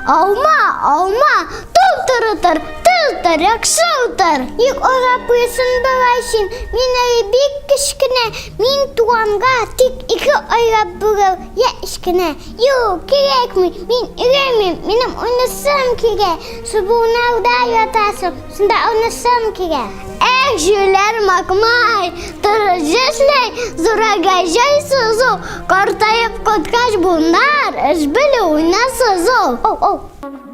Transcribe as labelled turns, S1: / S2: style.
S1: Алма, алма, туп-туры тор, тыз тор, яхшы утыр. Ник арапыйсың болай син? Мин әле бик кечкенә. Мин туганга тик ике айлап берәү, я өч кенә. Юк, кирәкми, мин өйрәнмим, минем уйнасым килә. Субунарда ятасың, шунда уйнасым килә. Эх, җүләр Макмай, тырыш эшләй, зурага җай сызу, картаеп кайткач буннар, эш белү уйнасыз ул. Оу, оу.